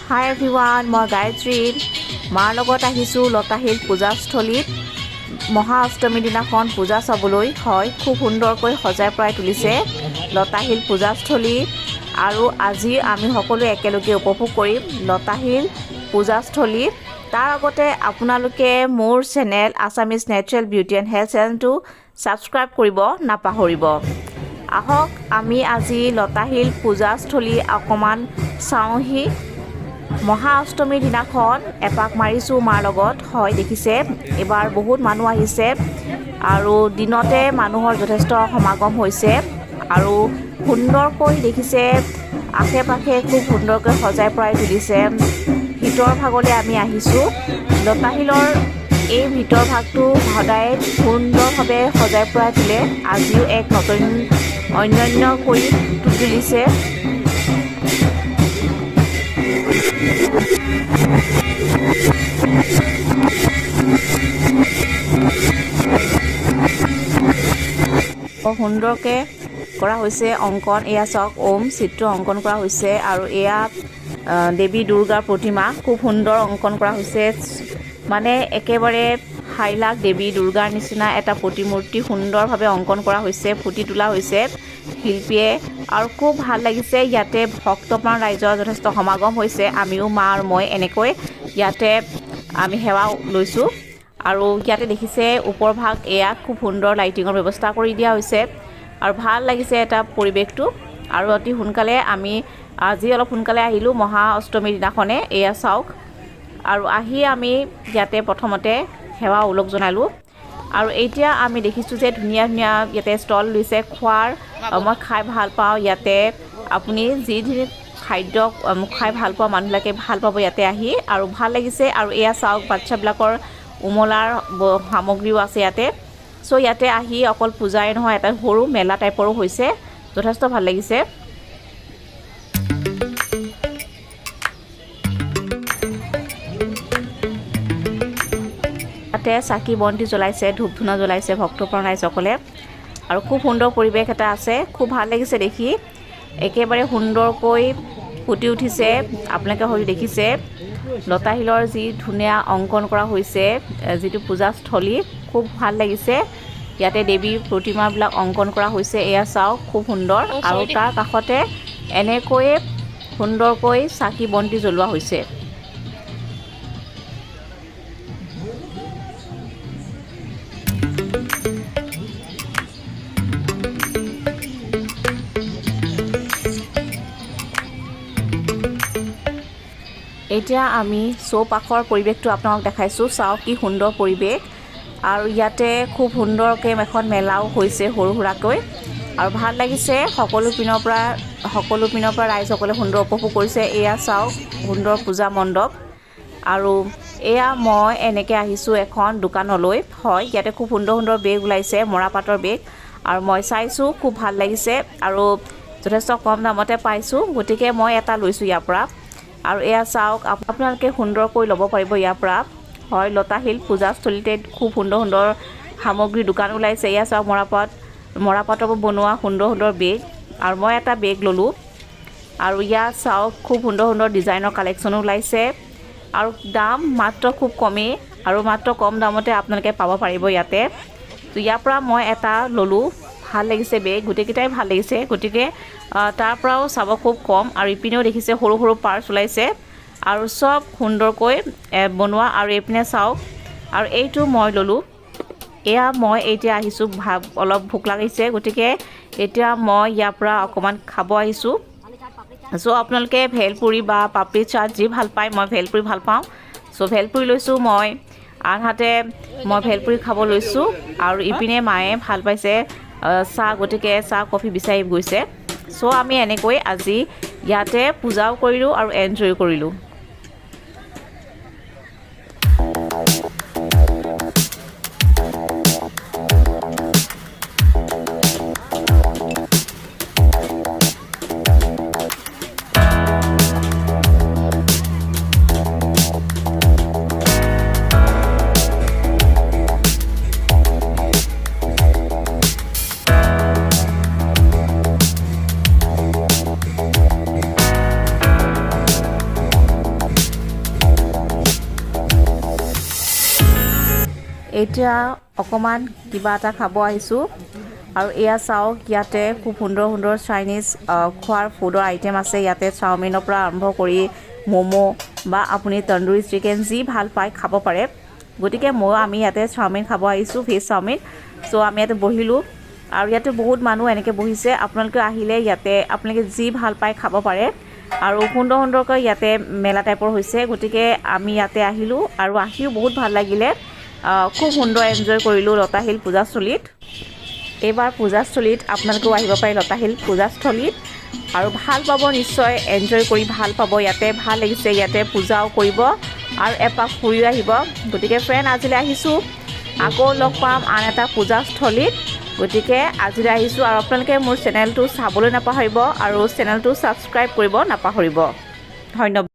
হাই everyone, মই গায়ত্ৰী মাৰ লগত আহিছোঁ লতাশিল পূজাস্থলীত মহা অষ্টমীৰ দিনাখন পূজা চাবলৈ। হয়, খুব সুন্দৰকৈ সজাই পৰাই তুলিছে লতাশিল পূজাস্থলী আৰু আজি আমি সকলোৱে একেলগে উপভোগ কৰিম লতাশিল পূজাস্থলী। তাৰ আগতে আপোনালোকে মোৰ channel Assamese natural beauty and health চেনেলটো ছাবস্ক্ৰাইব কৰিব নাপাহৰিব। আহক আমি আজি লতাশিল পূজাস্থলী অকণমান চাওঁহি। মহা অষ্টমীৰ দিনাখন এপাক মাৰিছোঁ মাৰ লগত। হয়, দেখিছে এইবাৰ বহুত মানুহ আহিছে আৰু দিনতে মানুহৰ যথেষ্ট সমাগম হৈছে আৰু সুন্দৰকৈ দেখিছে আশে পাশে খুব সুন্দৰকৈ সজাই পৰাই তুলিছে। ভিতৰ ভাগলৈ আমি আহিছোঁ। লতাশিলৰ এই ভিতৰ ভাগটো সদায় সুন্দৰভাৱে সজাই পৰাই তোলে, আজিও এক নতুন অন্যান্য কৰি তুলিছে। সুন্দৰকৈ কৰা হৈছে অংকন। এয়া চাওক, ওম চিত্ৰ অংকন কৰা হৈছে আৰু এয়া দেৱী দুৰ্গাৰ প্ৰতিমা খুব সুন্দৰ অংকন কৰা হৈছে। মানে একেবাৰে সাইলাখ দেৱী দুৰ্গাৰ নিচিনা এটা প্ৰতিমূৰ্তি সুন্দৰভাৱে অংকন কৰা হৈছে, ফুটি তোলা হৈছে শিল্পীয়ে আৰু খুব ভাল লাগিছে। ইয়াতে ভক্তপ্ৰাণ ৰাইজৰ যথেষ্ট সমাগম হৈছে। আমিও মা আৰু মই এনেকৈ ইয়াতে আমি সেৱা লৈছোঁ আৰু ইয়াতে দেখিছে ওপৰ ভাগ এয়া খুব সুন্দৰ লাইটিঙৰ ব্যৱস্থা কৰি দিয়া হৈছে আৰু ভাল লাগিছে এটা পৰিৱেশটো। আৰু অতি সোনকালে আমি আজি অলপ সোনকালে আহিলোঁ মহা অষ্টমীৰ দিনাখনে। এয়া চাওক, আৰু আহি আমি ইয়াতে প্ৰথমতে সেৱা ওলগ জনালোঁ আৰু এতিয়া আমি দেখিছোঁ যে ধুনীয়া ধুনীয়া ইয়াতে ষ্টল লৈছে খোৱাৰ। মই খাই ভাল পাওঁ ইয়াতে, আপুনি যি যি খাদ্য খাই ভাল পোৱা মানুহবিলাকে ভাল পাব ইয়াতে আহি আৰু ভাল লাগিছে। আৰু এয়া চাওক, বাচ্ছাবিলাকৰ উমলাৰ সামগ্ৰীও আছে ইয়াতে। চ' ইয়াতে আহি অকল পূজাই নহয়, এটা সৰু মেলা টাইপৰো হৈছে, যথেষ্ট ভাল লাগিছে। তাতে চাকি বন্তি জ্বলাইছে, ধূপ ধূনা জ্বলাইছে ভক্তপ্ৰাণ ৰাইজসকলে আৰু খুব সুন্দৰ পৰিৱেশ এটা আছে, খুব ভাল লাগিছে দেখি। একেবাৰে সুন্দৰকৈ ফুটি উঠিছে, আপোনালোকে হয়তো দেখিছে লতাশিলৰ যি ধুনীয়া অংকন কৰা হৈছে যিটো পূজাস্থলী, খুব ভাল লাগিছে। ইয়াতে দেৱীৰ প্ৰতিমাবিলাক অংকন কৰা হৈছে, এয়া চাওক খুব সুন্দৰ। আৰু তাৰ কাষতে এনেকৈয়ে সুন্দৰকৈ চাকি বন্তি জ্বলোৱা হৈছে। এতিয়া আমি চৌপাশৰ পৰিৱেশটো আপোনালোক দেখাইছোঁ, চাওক কি সুন্দৰ পৰিৱেশ। আৰু ইয়াতে খুব সুন্দৰকৈ এখন মেলাও হৈছে সৰু সুৰাকৈ আৰু ভাল লাগিছে। সকলো পিনৰ পৰা ৰাইজসকলে সুন্দৰ উপভোগ কৰিছে। এয়া চাওক সুন্দৰ পূজা মণ্ডপ। আৰু এয়া মই এনেকৈ আহিছোঁ এখন দোকানলৈ। হয়, ইয়াতে খুব সুন্দৰ সুন্দৰ বেগ ওলাইছে, মৰাপাটৰ বেগ, আৰু মই চাইছোঁ খুব ভাল লাগিছে আৰু যথেষ্ট কম দামতে পাইছোঁ, গতিকে মই এটা লৈছোঁ ইয়াৰ পৰা। আৰু এয়া চাওক, আপোনালোকে সুন্দৰকৈ ল'ব পাৰিব ইয়াৰ পৰা। হয়, লতাশিল পূজাস্থলীতে খুব সুন্দৰ সুন্দৰ সামগ্ৰীৰ দোকান ওলাইছে। এয়া চাওক মৰাপাটৰ পৰা বনোৱা সুন্দৰ সুন্দৰ বেগ আৰু মই এটা বেগ ল'লোঁ। আৰু ইয়াত চাওক খুব সুন্দৰ সুন্দৰ ডিজাইনৰ কালেকশ্যনো ওলাইছে আৰু দাম মাত্ৰ খুব কমেই আৰু মাত্ৰ কম দামতে আপোনালোকে পাব পাৰিব ইয়াতে। তো ইয়াৰ পৰা মই এটা ল'লোঁ, ভাল লাগিছে বেগ, গোটেইকেইটাই ভাল লাগিছে। গতিকে তাৰ পৰাও চাব খুব কম। আৰু ইপিনেও দেখিছে সৰু সৰু পাৰ্চ ওলাইছে আৰু চব সুন্দৰকৈ বনোৱা। আৰু এইপিনে চাওক, আৰু এইটো মই ল'লোঁ। এয়া মই এতিয়া আহিছোঁ, অলপ ভোক লাগিছে, গতিকে এতিয়া মই ইয়াৰ পৰা অকণমান খাব আহিছোঁ। চ' আপোনালোকে ভেলপুৰি বা পাপৰি চাট যি ভাল পায়, মই ভেলপুৰি ভাল পাওঁ, চ' ভেলপুৰি লৈছোঁ মই। আনহাতে মই ভেলপুৰি খাব লৈছোঁ আৰু ইপিনে মায়ে ভাল পাইছে চাহ, গতিকে চাহ কফি বিচাৰি গৈছে। চ' আমি এনেকৈ আজি ইয়াতে পূজাও কৰিলোঁ আৰু এনজয়ো কৰিলোঁ। এতিয়া অকণমান কিবা এটা খাব আহিছোঁ। আৰু এয়া চাওক, ইয়াতে খুব সুন্দৰ সুন্দৰ চাইনিজ খোৱাৰ ফুডৰ আইটেম আছে। ইয়াতে চাওমিনৰ পৰা আৰম্ভ কৰি ম'ম' বা আপুনি তন্দুৰী চিকেন, যি ভাল পায় খাব পাৰে। গতিকে ময়ো আমি ইয়াতে চাওমিন খাব আহিছোঁ, ভেজ চাওমিন। চ' আমি ইয়াতে বহিলোঁ আৰু ইয়াতে বহুত মানুহ এনেকৈ বহিছে। আপোনালোকে আহিলে ইয়াতে আপোনালোকে যি ভাল পায় খাব পাৰে। আৰু সুন্দৰ সুন্দৰকৈ ইয়াতে মেলা টাইপৰ হৈছে। গতিকে আমি ইয়াতে আহিলোঁ আৰু আহিও বহুত ভাল লাগিলে। খুব সুন্দৰ এনজয় কৰিলোঁ লতাশিল পূজাস্থলীত। এইবাৰ পূজাস্থলীত আপোনালোকেও আহিব পাৰে লতাশিল পূজাস্থলীত আৰু ভাল পাব নিশ্চয়, এনজয় কৰি ভাল পাব। ইয়াতে ভাল লাগিছে, ইয়াতে পূজাও কৰিব আৰু এপাক ফুৰিও আহিব। গতিকে ফ্ৰেণ্ড, আজিলৈ আহিছোঁ। আকৌ লগ পাম আন এটা পূজাস্থলীত। গতিকে আজিলৈ আহিছোঁ আৰু আপোনালোকে মোৰ চেনেলটো চাবলৈ নাপাহৰিব আৰু চেনেলটো ছাবস্ক্ৰাইব কৰিব নাপাহৰিব। ধন্যবাদ।